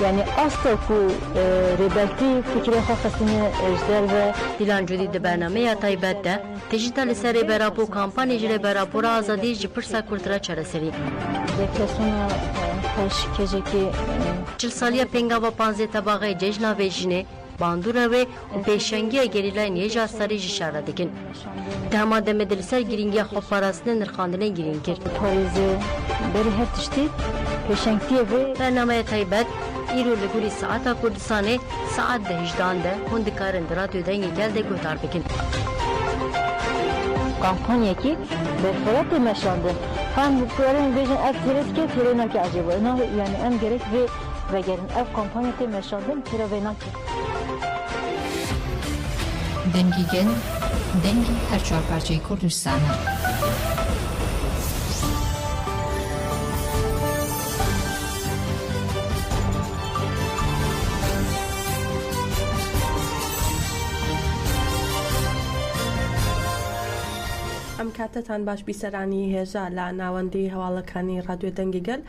یانی ئاستا کو رێبەرتی فکرێ خwe خستنیە ji derve. Dîlan Cûdî di bernameya taybet de tecrîda li ser Rêber Apo û kampanê ji Rêber Apo re azadî ji pirsa Kurd re çareserî. Depresyona xweş kejekê. 40 saliya pêngava Panzê Tebaxê cejna vê jinê, bandora wê û pêşengiya gerîlayên hêja serî ji şer re dikin. Di heman demê de li ser girîngiya xweparastinê nirxandinên girîng kir. Parêzê berî her tiştî pêşengtiyê vê. Bernameya taybet îro li gorî saeta Kurdistanê saet di hijdan de hûn dikarin di Radyo Dengê Gel de guhdar bikin. Kampanyekî berfireh tê meşandin. Hem dikarin bêjin ev têrê dike têrê nake ecêba. Yanî em gerek vê vegerin. Ev kampanya tê meşandin têra vê nake. Dengê gel, dengê her çarparçeyê Kurdistan e. ئەم کاتەتان باش بیسەرانی هێژا لە ناوەندی هەواڵەکانی ڕادیۆ دەنگی گەل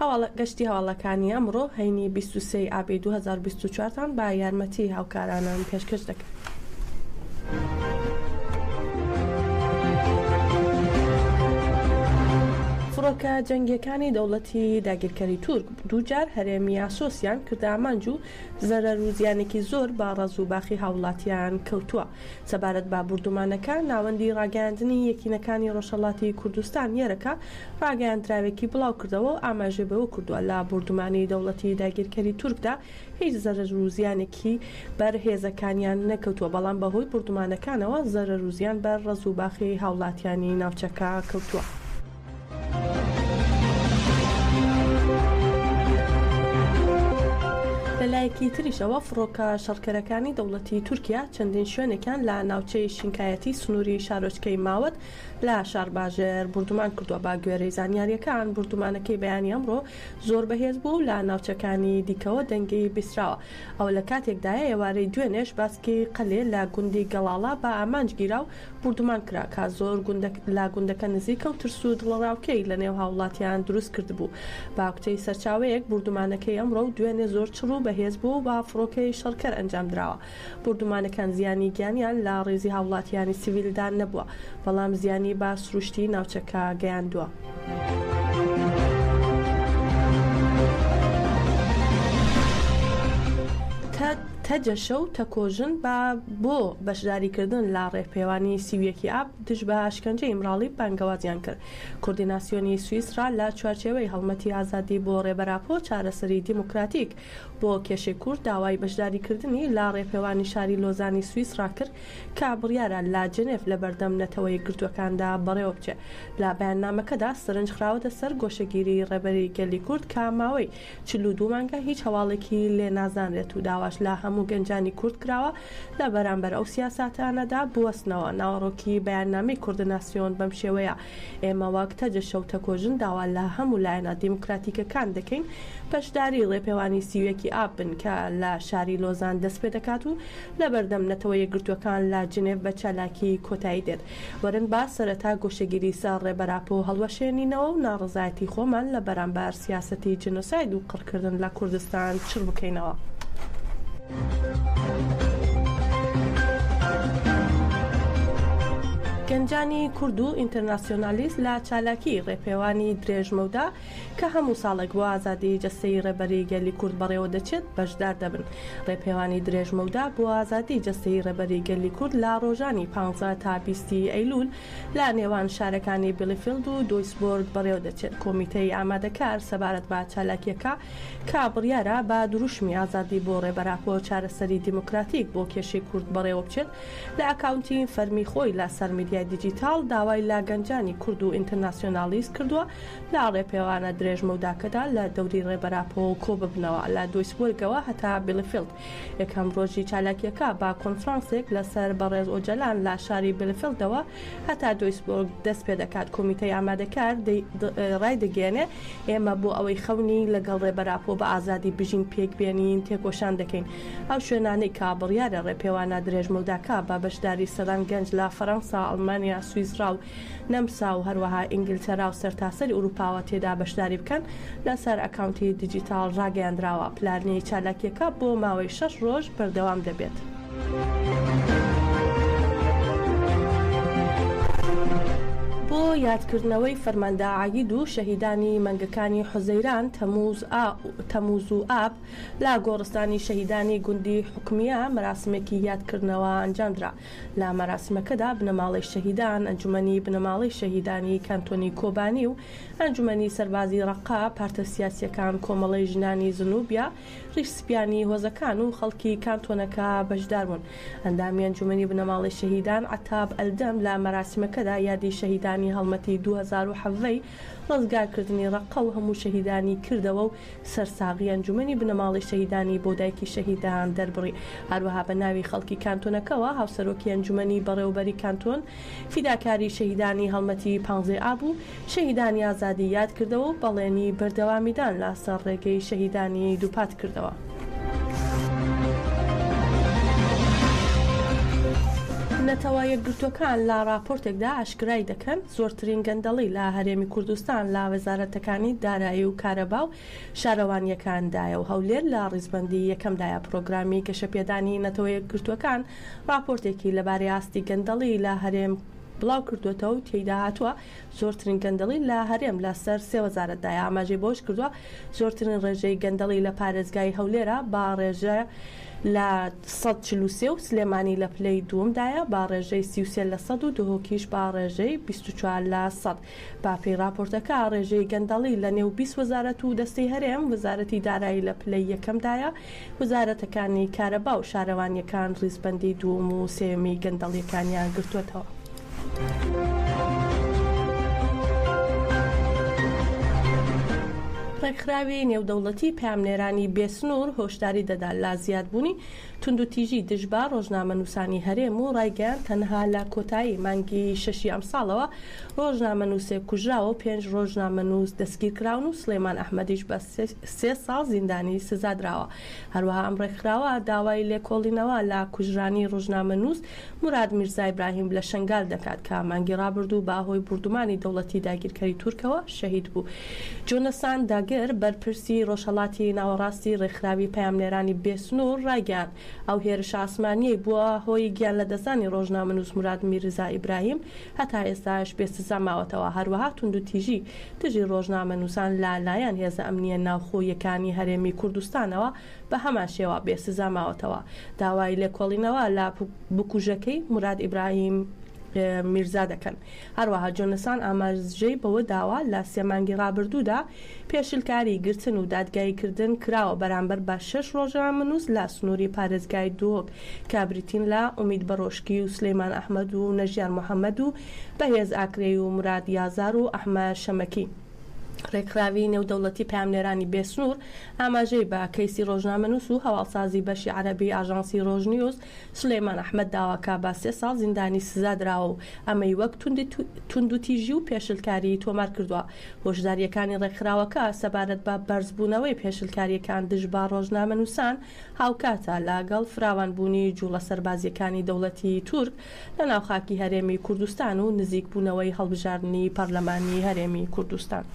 هەواڵە گەشتی هەواڵەکانی ئەمڕۆ هەینی 23 ئابی 2024 تان بە یارمەتی هاوکارانم پێشکەش دەکەم. فڕۆکە جەنگیەکانی دەوڵەتی داگیرکەری تورک دووجار هەرێمی ئاسۆسیان کردە ئامانج و زەرەر و زیانێکی زۆر بە ڕەز و باخی هاوڵاتیان کەوتووە. سەبارەت بە بوردومانەکە، ناوەندی ڕاگەیاندنی یەکینەکانی ڕۆژهەڵاتی کوردستان، یەرەکە، ڕاگەیاندراوێکی بڵاوکردەوە و ئاماژەی بەوە کردووە، لە بوردومانی دەوڵەتی داگیرکەری تورکدا هیچ زەرەر و زیانێکی بەر هێزەکانیان نەکەوتووە، بەڵام بەهۆی بوردومانەکانەوە زەرەر و زیان بەر ڕەز و باخی هاوڵاتیانی ناوچەکە کەوتووە. لەلایەکی تریشەوە فڕۆکە شەڕکەرەکانی دەوڵەتی تورکیا چەندین شوێنێکیان لە ناوچەی شینکایەتی سنووری شارۆچکەی ماوەت لە شارباژێر بوردومان کردووە. بە گوێرەی زانیارییەکان بوردومانەکەی بەیانی ئەمڕۆ زۆر بەهێز بووە و لە ناوچەکانی دیکەوە دەنگی بیستراوە. ئەوە لە کاتێکدایە ئێوارەی دوێنێش باسکی قەلێ لە گوندی گەڵاڵە بە ئامانج گیرا و بوردومان کرا کە زۆر لە گوندەکە نزیکە و ترس و دڵەڕاوکێی لە نێو هاوڵاتیان دروست کردبوو. بە گوتەی سەرچاوەیەک، بوردومانەکەی ئەمڕۆ و دوێنێ زۆر چڕ و بەهێز بووە و بە فڕۆکەی شەڕکەر ئەنجامدراوە. بوردومانەکان زیانی گیانیان لە ڕیزی هاوڵاتیانی سیڤیلدا نەبووە، بەڵام زیانی بە سروشتی ناوچەکە گەیاندووە. تەجەشە و تەکۆژن بە بۆ بەشداریکردن لە ڕێپێوانی 31 ی ئاب دژ بە ئەشکەنجەی ئیمراڵی بانگەوازیان کرد. کوردیناسیۆنی سویسرا لە چوارچێوەی هەڵمەتی ئازادی بۆ ڕێبەر ئاپۆ چارەسەری دیموکراتیک بۆ کێشەی کورد داوای بەشداریکردنی لە ڕێپێوانی شاری لۆزانی سویسرا کرد کە بڕیارە لە جنێف لەبەردەم نەتەوە یەکگرتووەکاندا بەڕێوەبچێت. لە بەیاننامەکەدا سەرنج خراوەتە سەر گۆشەگیری ڕێبەری گەلی کورد کە ماوەی 42 مانگە هیچ هەواڵێکی لێ نازانرێت و داواش لە هەموو گەنجانی کورد کراوە لە بەرامبەر ئەو سیاساتانەدا بوەستنەوە. ناوەڕۆکی بەیاننامەی کوردناسیۆن بەم شێوەیە، ئێمە وەک تەجەشە و تەکۆژن داوا لە هەموو لایەنە دیموکراتیکەکان دەکەین بەشداری ڕێپێوانی 31 ی ئاب بن کە لە شاری لۆزان دەستپێدەکات و لەبەردەم نەتەوە یەکگرتووەکان لە جنێڤ بە چالاکی کۆتایی دێت. وەرن با سەرەتا گۆشەگیری سەر ڕێبەر ئاپۆ هەڵوەشێنینەوە و ناڕەزایەتی خۆمان لە بەرامبەر سیاسەتی جینۆساید و قڕکردن لە کوردستان چڕ بکەینەوە. گەنجانی کورد و ئینتەرناسیۆنالیست لە چالاکی ڕێپێوانی درێژمەودا کە هەموو ساڵێک بۆ ئازادیی جەستەیی ڕێبەری گەلی کورد بەڕێوە دەچێت، بەشدار دەبن. ڕێپێوانی درێژمەودا بۆ ئازادیی جەستەیی ڕێبەری گەلی کورد لە ڕۆژانی 15 تا 20 ی ئەیلوول لە نێوان شارەکانی بیڵیفیڵد و دۆیسبۆرگ بەڕێوە دەچێت. کۆمیتەی ئامادەکار سەبارەت بە چالاکییەکە کە بڕیارە بە دروشمی ئازادی بۆ ڕێبەر ئاپۆ چارەسەری دیموکراتیک بۆ کێشەی کورد بەڕێوە بچێت، لە ئەکاونتی فەرمی خۆی لە سەر میدیای دیجیتاڵ داوای لە گەنجانی کورد و ئینتەرناسیۆنالیست کردووە لە ڕێپێوانە درێژمەوداکەدا لە دەوری ڕێبەر ئاپۆ کۆببنەوە لە دۆیسبۆرگەوە هەتا بیلفیڵد. یەکەم ڕۆژی چالاکییەکە بە کۆنفرانسێک لەسەر بەڕێز ئۆجەلان لە شاری بیلفیڵدەوە هەتا دۆیسبۆرگ دەستپێدەکات. کۆمیتەی ئامادەکار ڕایدەگەیەنێ، ئێمە بۆ ئەوەی خەونی لەگەڵ ڕێبەر ئاپۆ بە ئازادی بژین پێکبێنین تێکۆشان دەکەین. ئەو شوێنانەی کە بڕیارە ڕێپێوانە درێژمەوداکە بە بەشداری سەدان گەنج لە فەرەنسا، ئەڵمانیا. ئەڵمانیا، سویسڕا و نەمسا و هەروەها ئینگلتەرا و سەرتاسەری ئوروپاوە تێدا بەشداری بکەن، لەسەر ئەکاونتی دیجیتاڵ ڕاگەیاندراوە، پلانی چالاکییەکە بۆ ماوەی شەش ڕۆژ بەردەوام دەبێت. بۆ یادکردنەوەی فەرماندە عەگید و شەهیدانی مانگەکانی حوزەیران، تەمووز و ئاب، لە گۆڕستانی شەهیدانی گوندی حوکمیە مەراسمێکی یادکردنەوە ئەنجامدرا. لە مەراسمەکەدا بنەماڵەی شەهیدان، ئەنجومەنی بنەماڵەی شەهیدانی کانتۆنی کۆبانی و ئەنجومەنی سەربازی ڕەققە، پارتە سیاسییەکان، کۆمەڵەی ژنانی زنوبیا، ڕیش سپیانی هۆزەکان و خەڵکی کانتۆنەکە بەشداربوون. ئەندامی ئەنجومەنی بنەماڵەی شەهیدان عەتاب ئەلدەم لە مەراسیمەکەدا یادی شەهیدانی هەڵمەتی 2017 ی ڕزگارکردنی ڕەققە و هەموو شەهیدانی کردەوە و سەرساغی ئەنجومەنی بنەماڵەی شەهیدانی بۆ دایکی شەهیدان دەربڕی. هەروەها بە ناوی خەڵکی کانتۆنەکەوە هاوسەرۆکی ئەنجومەنی بەڕێوەبەری کانتۆن فیداکاری شەهیدانی هەڵمەتی پانزەی ئاب و شەهیدانی ئازادی یاد کردەوە و بەڵێنی بەردەوامیدان لە سەر ڕێگەی شەهیدانی دووپات کردەوە. نەتەوە یەکگرتووەکان لە ڕاپۆرتێکدا ئاشکرای دەکەن، زۆرترین گەندەڵی لە هەرێمی کوردستان لە وەزارەتەکانی دارایی و کارەبا و شارەوانییەکاندایە و هەولێر لە ڕیزبەندی یەکەمدایە. پرۆگرامی گەشەپێدانی نەتەوە یەکگرتووەکان ڕاپۆرتێکی لەبارەی ئاستی گەندەڵی لە هەرێم بڵاوکردووەتەوە و تێیدا هاتووە، زۆرترین گەندەڵی لە هەرێم لە سەر سێ وەزارەتدایە. ئاماژەی بەوەشکردووە، زۆرترین ڕێژەی گەندەڵی لە پارێزگای هەولێرە بە ڕێژە 143% و سلێمانی لە پلەی دووەمدایە بە ڕێژەی 33% و دهۆکیش بە ڕێژەی 24%. بەپێی ڕاپۆرتەکە، ڕێژەی گەندەڵی لە نێو 20 وەزارەت و دەستەی هەرێم، وەزارەتی دارایی لە پلەی یەکەمدایە، وەزارەتەکانی کارەبا و شارەوانییەکان ڕیزبەندی دووەم و سێیەمی گەندەڵییەکانیان گرتووەتەوە. ڕێکخراوی نێودەوڵەتی پەیامنێرانی بێسنوور هۆشداری دەدات لە زیادبوونی توندوتیژی دژ بە ڕۆژنامەنووسانی هەرێم و ڕایگەیاند تەنها لە کۆتایی مانگی شەشی ئەمساڵەوە ڕۆژنامەنووسێک کوژراوە و پێنج ڕۆژنامەنووس دەستگیرکراون و سڵێمان ئەحمەدیش بە سێ ساڵ زیندانی سزادراوە. هەروەها ئەم ڕێکخراوە داوای لێکۆڵینەوە لە کوژرانی ڕۆژنامەنووس موراد میرزا ئیبراهیم لە شەنگال دەکات کە مانگی ڕابردوو بە هۆی بوردومانی دەوڵەتی داگیرکەری تورکەوە شەهید بوو. جۆنەسان داگر، بەرپرسی ڕۆژهەڵاتی ناوەڕاستی ڕێکخراوی پەیامنێرانی بێسنوور ڕایگەیاند، ئەو هێرشە ئاسمانییەی بووە هۆی گیانلەدەستدانی ڕۆژنامەنووس موراد میرزا ئیبراهیم هەتا ئێستاش بێ سزا ماوەتەوە، هەروەها توندوتیژی دژی ڕۆژنامەنووسان لە لایەن هێزە ئەمنییە ناوخۆییەکانی هەرێمی کوردستانەوە بە هەمان شێوە بێ سزا ماوەتەوە. داوای لێکۆڵینەوە لە بکوژەکەی موراد ئیبراهیم میرزا دەکەن. هەروەها جۆنسان ئاماژەی بەوە داوە، لە سێ مانگی ڕابردوودا پێشلکاری گرتن و دادگاییکردن کراوە بەرامبەر بە شەش ڕۆژنامەنووس لە سنووری پارێزگای دهۆک کە بریتین لە ئومید بەڕۆشکی و سلێمان ئەحمەد و نەژیار محەمەد و بەهێز ئاکرەی و موراد یازار و ئەحمەد شەمەکی. ڕێکخراوی نێودەوڵەتی پەیامنێرانی بێسنوور ئاماژەی بە کەیسی ڕۆژنامەنووس و هەواڵسازی بەشی عەرەبی ئاژانسی ڕۆژنیوز سولەیمان ئەحمەد داوە کە بە سێ ساڵ زیندانی سزا دراوە و ئەمەی وەک توندوتیژی و پێشلکاری تۆمار کردووە. هۆشدارییەکانی ڕێکخراوەکە سەبارەت بە بەرزبوونەوەی پێشلکارییەکان دژ بە ڕۆژنامەنووسان هاوکاتە لەگەڵ فراوانبوونی جوڵە سەربازییەکانی دەوڵەتی تورک لە ناو خاکی هەرێمی کوردستان و نزیکبوونەوەی هەڵبژاردنی پەرلەمانی هەرێمی کوردستان.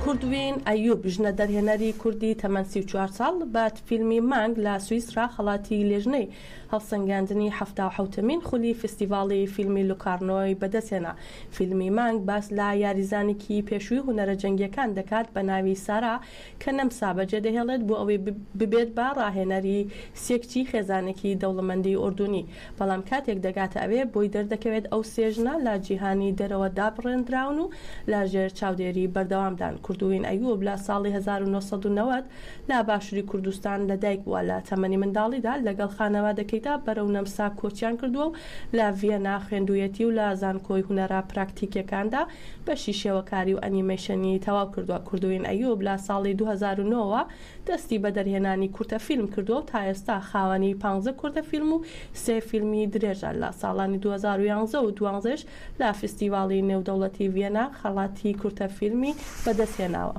کوردوین ئەیوب، ژنە دەرهێنەری کوردی تەمەن 34 ساڵ، بە فیلمی مانگ لە سویسرا خەڵاتی لێژنەی هەڵسەنگاندنی حەفتاوحەوتەمین خولی فستیڤاڵی فیلمی لوکارنۆی بەدەستهێنا. فیلمی مانگ باس لە یاریزانێکی پێشووی هونەرە جەنگییەکان دەکات بە ناوی سارا کە نەمسا بەجێدەهێڵێت بۆ ئەوەی ببێت بە ڕاهێنەری سێ کچی خێزانێکی دەوڵەمەندی ئوردونی، بەڵام کاتێک دەگاتە ئەوێ بۆی دەردەکەوێت ئەو سێ ژنە لە جیهانی دەرەوە دابڕێندراون و لە ژێر چاودێری بەردەوامدان. کوردوین ئەیوب لە ساڵی 1990 لە باشوری کوردستان لەدایک بووە، لە تەمەنی منداڵیدا لەگەڵ خانەوادەکەیدا بەرەو نەمسا کۆچیان کردووە و لە ڤیەنا خوێندوویەتی و لە زانکۆی هونەرە پراکتیکیەکاندا بەشی شێوەکاری و ئەنیمەیشنی تەواو کردووە. کوردوین ئەیوب لە ساڵی 2009 وە دەستی بە دەرهێنانی کورتە فیلم کردووە و تا ئێستا خاوەنی پانزە کورتە فیلم و سێ فیلمی درێژە. لە ساڵانی 2011 و دوانزەش لە فستیڤاڵی نێودەوڵەتی ڤیەنا خەڵاتی کورتە فیلمی بەدەستهێناوە.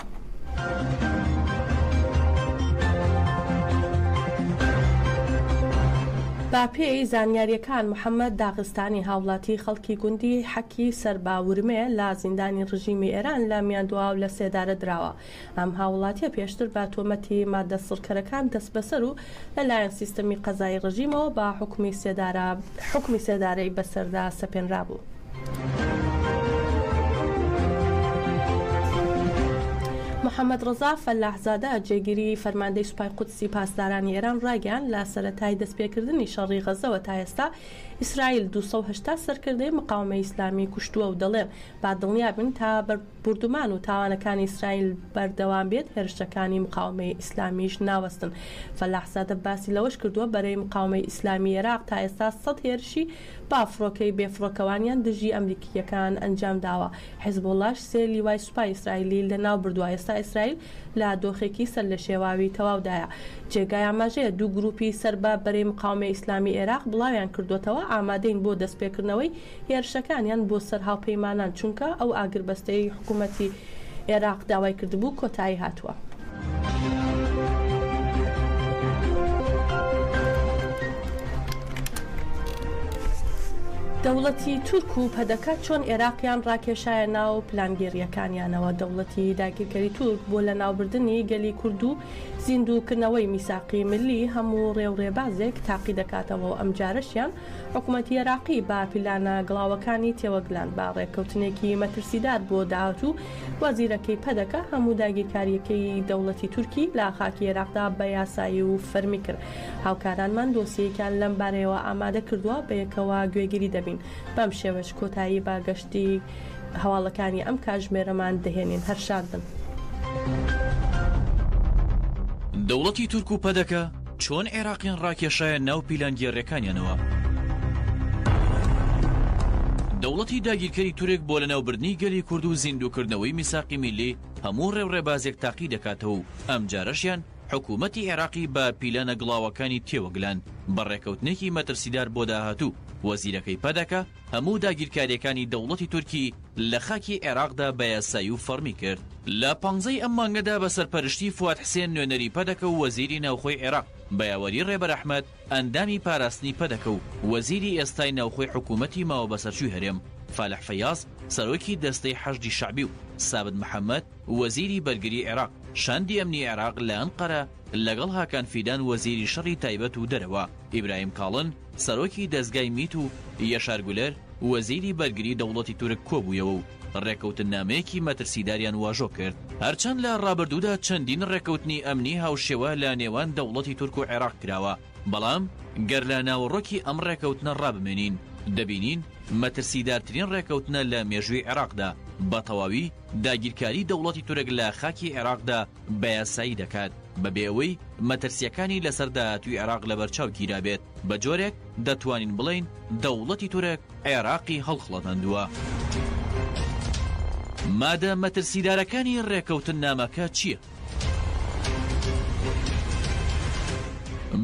بە پێی زانیارییەکان محەممەد داغستانی هاوڵاتی خەڵکی گوندی حەکی سەر بە ورمێ لە زیندانی ڕژیمی ئێران لە میاندواو لە سێدارە دراوە. ئەم هاووڵاتییە پێشتر بە تۆمەتی ماددە سڕکەرەکان دەستبەسەر و لە لایەن سیستەمی قەزایی ڕژیمەوە بە حوکمی سێدارە حوکمی سێدارەی بەسەردا سەپێنرابوو. محەممەد ڕەزا فەلاحزادە، جێگیری فەرماندەی سوپای قودسی پاسدارانی ئێران ڕایگەیاند، لە سەرەتای دەستپێکردنی شەڕی غەززەوە تا ئێستا ئیسرائیل 280 سەرکردەی مقاوەمەی ئیسلامی کوشتووە و دەڵێ با دڵنیابن تا بوردومان و تاوانەکانی ئیسرائیل بەردەوام بێت، هێرشەکانی مقاوەمەی ئیسلامیش ناوەستن. فەلاحزادە باسی لەوەش کردووە، بەرەی مقاوەمەی ئیسلامی عێراق تا ئێستا سەد هێرشی بە فڕۆکەی بێفڕۆکەوانیان دژی ئەمریکییەکان ئەنجامداوە، حیزبوڵڵاش سێ لیوای سوپای ئیسرائیلی لەناوبردووە، ئێستا ئیسرائیل لە دۆخێکی سەرلێشێواوی تەواودایە. جێگای ئاماژەیە دوو گرووپی سەر بە بەرەی مقاوەمەی ئیسلامی عێراق بڵاویان کردووەتەوە، ئامادەین بۆ دەستپێکردنەوەی هێرشەکانیان بۆ سەر هاوپەیمانان، چونکە ئەو ئاگربەستەی حکوومەتی عێراق داوای کردبوو کۆتایی هاتووە. دەوڵەتی تورک و پەدەکە چۆن ئێراقیان ڕاکێشایە ناو پلانگێڕییەکانیانەوە؟ دەوڵەتی داگیرکەری تورک بۆ لەناوبردنی گەلی کورد و زیندووکردنەوەی میساقی ملی هەموو ڕێ و ڕێبازێک تاقی دەکاتەوە و ئەمجارەشیان حکومەتی عێراقی بە پیلانە گڵاوەکانی تێوەگلان بە ڕێککەوتنێکی مەترسیدار بۆ داهاتوو وەزیرەکەی پەدەکە هەموو داگیرکارییەکەی دەوڵەتی تورکی لە خاکی عێراقدا بە یاسایی و فەرمی کرد. هاوکارانمان دۆسیەیەکیان لەم بارەیەوە ئامادە کردووە، بەیەکەوە گوێگیری دەبین. بەم شێوەش کۆتایی بە گەشتی هەواڵەکانی ئەم کاژمێرەمان دەهێنین. هەر شاد بن. دەوڵەتی تورک و پەدەکە چۆن عێراقیان ڕاکێشایە ناو پیلانگێڕیەکانیانەوە؟ دەوڵەتی داگیرکەری تورک بۆ لەناوبردنی گەلی کورد و زیندووکردنەوەی میساقی میللی هەموو ڕێوڕێبازێک تاقی دەکاتەوە و ئەمجارەشیان حکوومەتی عێراقی بە پیلانە گڵاوەکانی تێوەگلاند بە ڕێکەوتنێکی مەترسیدار بۆ داهاتوو وەزیرەکەی پەدەکە هەموو داگیرکارییەکانی دەوڵەتی تورکی لە خاکی عێراقدا بە یاسایی و فەڕمی کرد. لە پانزەی ئەم مانگەدا بە سەرپەرشتی فواد حسێن نوێنەری پەدەکە و وەزیری ناوخۆی عێراق بە یاوەری ڕێبەر ئەحمەد ئەندامی پاراستنی پەدەکە و وەزیری ئێستای ناوخۆی حکوومەتی ماوەبەسەرچووی هەرێم فالح فەیاز سەرۆکی دەستەی حەشدی شەعبی و سابت محەمەد وەزیری بەرگری عێراق شاندی ئەمنی عێراق لە ئەنقەرە لەگەڵ هاکان فیدان وەزیری شەڕی تایبەت و دەرەوە ئیبراهیم کاڵن سەرۆکی دەزگای میت و یەشار گولەر وەزیری بەرگری دەوڵەتی تورک کۆبوویەوە و ڕێکەوتننامەیەکی مەترسیداریان واژۆ کرد. هەرچەند لە ڕابردوودا چەندین ڕێکەوتنی ئەمنی هاوشێوە لە نێوان دەوڵەتی تورک و عێراق کراوە، بەڵام گەر لە ناوەڕۆکی ئەم ڕێکەوتنە ڕابمێنین دەبینین مەترسیدارترین ڕێکەوتنە لە مێژووی عێراقدا، بە تەواوی داگیرکاری دەوڵەتی تورک لە خاکی عێراقدا بە یاسایی دەکات بەبێ ئەوەی مەترسییەکانی لەسەر داهاتووی عێراق لەبەرچاو گیرابێت، بە جۆرێک دەتوانین بڵێین دەوڵەتی تورک عێراقی هەڵخڵەتاندووە. مادە مەترسیدارەکانی ڕێکەوتننامەکە چییە؟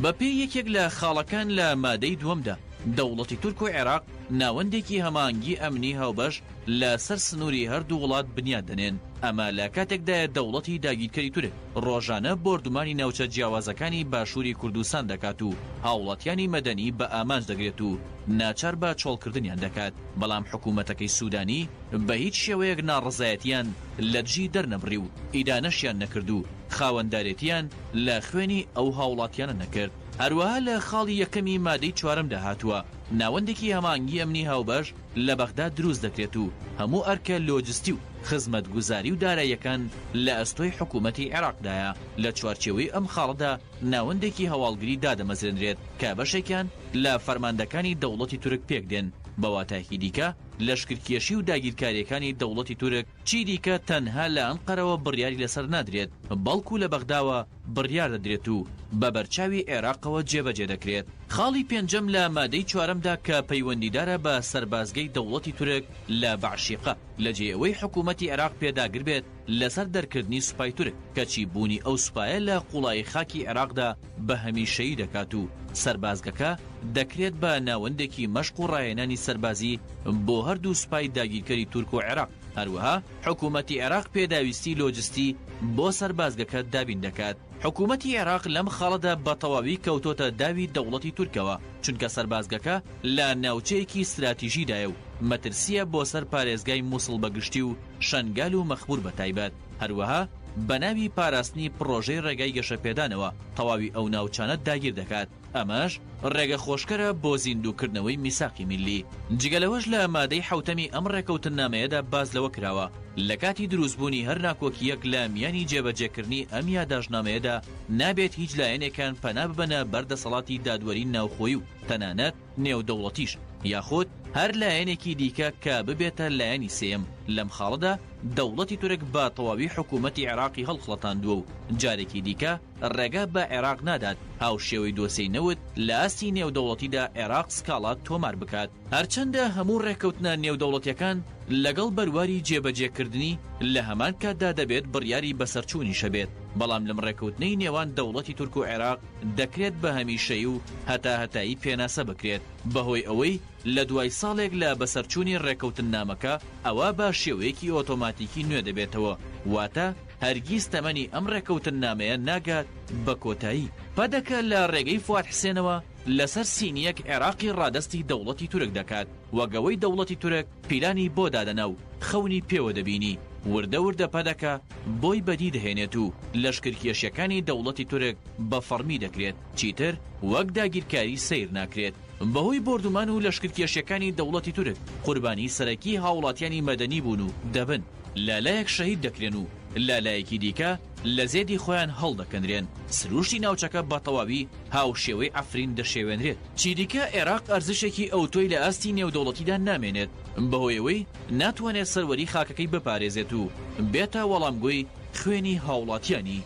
بەپێی یەکێک لە خاڵەکان لە مادەی دووەمدا، دەوڵەتی تورک و عێراق ناوەندێکی هەماهەنگی ئەمنی هاوبەش لە سەر سنووری هەردوو وڵات بنیات دەنێن، ئەمە لە کاتێکدایە دەوڵەتی داگیرکەری تورک ڕۆژانە بۆردومانی ناوچە جیاوازەکانی باشووری کوردستان دەکات و هاوڵاتیانی مەدەنی بە ئامانج دەگرێت و ناچار بە چۆڵکردنیان دەکات، بەڵام حکوومەتەکەی سوودانی بە هیچ شێوەیەک ناڕەزایەتیان لەدژی دەرنەبڕی و ئیدانەشیان نەکرد و خاوەندارێتیان لە خوێنی ئەو هاوڵاتیانە نەکرد. هەروەها لە خاڵی یەکەمی مادەی چوارەمدا هاتووە، ناوەندێکی هەماهەنگی ئەمنی هاوبەش لە بەغدا دروست دەکرێت و هەموو ئەرکە لۆجستی و خزمەتگوزاری و داراییەکان لە ئەستۆی حکوومەتی عێراقدایە، لە چوارچێوەی ئەم خاڵەدا ناوەندێکی هەواڵگری دادەمەزرێنرێت کە بەشێکیان لە فەرماندەکانی دەوڵەتی تورک پێکدێن، بە واتایەکی دیکە لەشکرکێشی و داگیرکارییەکانی دەوڵەتی تورک چی دیکە تەنها لە ئەنقەرەوە بڕیاری لەسەر نادرێت، بەڵکو لە بەغداوە بڕیار دەدرێت و بە بەرچاوی عێراقەوە جێبەجێ دەکرێت. خاڵی پێنجەم لە مادەی چوارەمدا کە پەیوەندیدارە بە سەربازگەی دەوڵەتی تورک لە بەعشیقە، لە جێی ئەوەی حکوومەتی عێراق پێداگر بێت لەسەر دەرکردنی سوپای تورک، کەچی بوونی ئەو سوپایە لە قوڵایی خاکی عێراقدا بە هەمیشەیی دەکات و سەربازگەکە دەکرێت بە ناوەندێکی مەشق و ڕاهێنانی سەربازی بۆ هەردوو سوپای داگیرکەری تورک و عێراق. هەروەها حکوومەتی عێراق پێداویستی لۆجستی بۆ سەربازگەکە دابین دەکات. حکوومەتی عێراق لەم خاڵەدا بە تەواوی کەوتۆتە داوی دەوڵەتی تورکەوە، چونکە سەربازگەکە لە ناوچەیەکی ستراتیژیدایە و مەترسییە بۆ سەر پارێزگای موسڵ بە گشتی و شەنگال و مەخموور بە تایبەت، هەروەها بە ناوی پاراستنی پڕۆژەی ڕێگای گەشەپێدانەوە تەواوی ئەو ناوچانە داگیر دەکات. ئەمەش ڕێگە خۆشکەرە بۆ زیندووکردنەوەی میساقی میللی. جگە لەوەش لە مادەی حەوتەمی ئەم ڕێکەوتننامەیەدا باس لەوە کراوە، لە کاتی دروستبوونی هەر ناکۆکییەک لە میانی جێبەجێکردنی ئەم یاداشتنامەیەدا نابێت هیچ لایەنێکان پەنا ببەنە بەر دەسەڵاتی دادوەری ناوخۆیی و تەنانەت نێودەوڵەتیش یاخود هەر لایەنێکی دیکە کە ببێتە لایەنی سێیەم. لەم خاڵەدا دەوڵەتی تورک بە تەواوی حکوومەتی عێراقی هەڵخڵەتاندووە و جارێکی دیکە ڕێگا بە عێراق نادات هاوشێوەی دۆسێی نەوت لە ئاستی نێودەوڵەتیدا عێراق سکاڵا تۆمار بکات. هەرچەندە هەموو ڕێککەوتنە نێودەوڵەتیەکان لەگەڵ بەرواری جێبەجێکردنی لە هەمان کاتدا دەبێت بڕیاری بەسەرچوونیش هەبێت، بەڵام لەم ڕێککەوتنەی نێوان دەوڵەتی تورک و عێراق دەکرێت بە هەمیشەیی و هەتاهەتایی پێناسە بکرێت بەهۆی ئەوەی لە دوای ساڵێک لە بەسەرچوونی ڕێککەوتننامەکە ئەوا بە شێوەیەکی ئۆتۆماتیکی نوێ دەبێتەوە، واتە هەرگیز تەمەنی ئەم ڕێککەوتننامەیە ناگات بە کۆتایی. پەدەکە لە ڕێگەی فواد حسێنەوە لەسەر سینییەک عێراقی ڕادەستی دەوڵەتی تورک دەکات، وەک ئەوەی دەوڵەتی تورک پیلانی بۆ دادەنا و خەونی پێوە دەبینی، وردە وردە پەدەکە بۆی بەدی دەهێنێت و لەشکرکێشیەکانی دەوڵەتی تورک بە فەڕمی دەکرێت، چیتر وەک داگیرکاری سەیر ناکرێت. بەهۆی بۆردومان و لەشکرکێشیەکانی دەوڵەتی تورک قوربانی سەرەکی هاوڵاتیانی مەدەنی بوون و دەبن، لە لایەک شەهید دەکرێن و لە لایەکی دیکە لە زێدی خۆیان هەڵدەکەنرێن، سروشتی ناوچەکە بە تەواوی هاوشێوەی عەفرین دەشێوێنرێت. چیدیکە عێراق ئەرزشێکی ئەوتۆی لە ئاستی نێودەوڵەتیدا نامێنێت، بەهۆی ئەوەی ناتوانێت سەروەری خاکەکەی بپارێزێت و بێتە وەڵامگۆی خوێنی هاوڵاتیانی.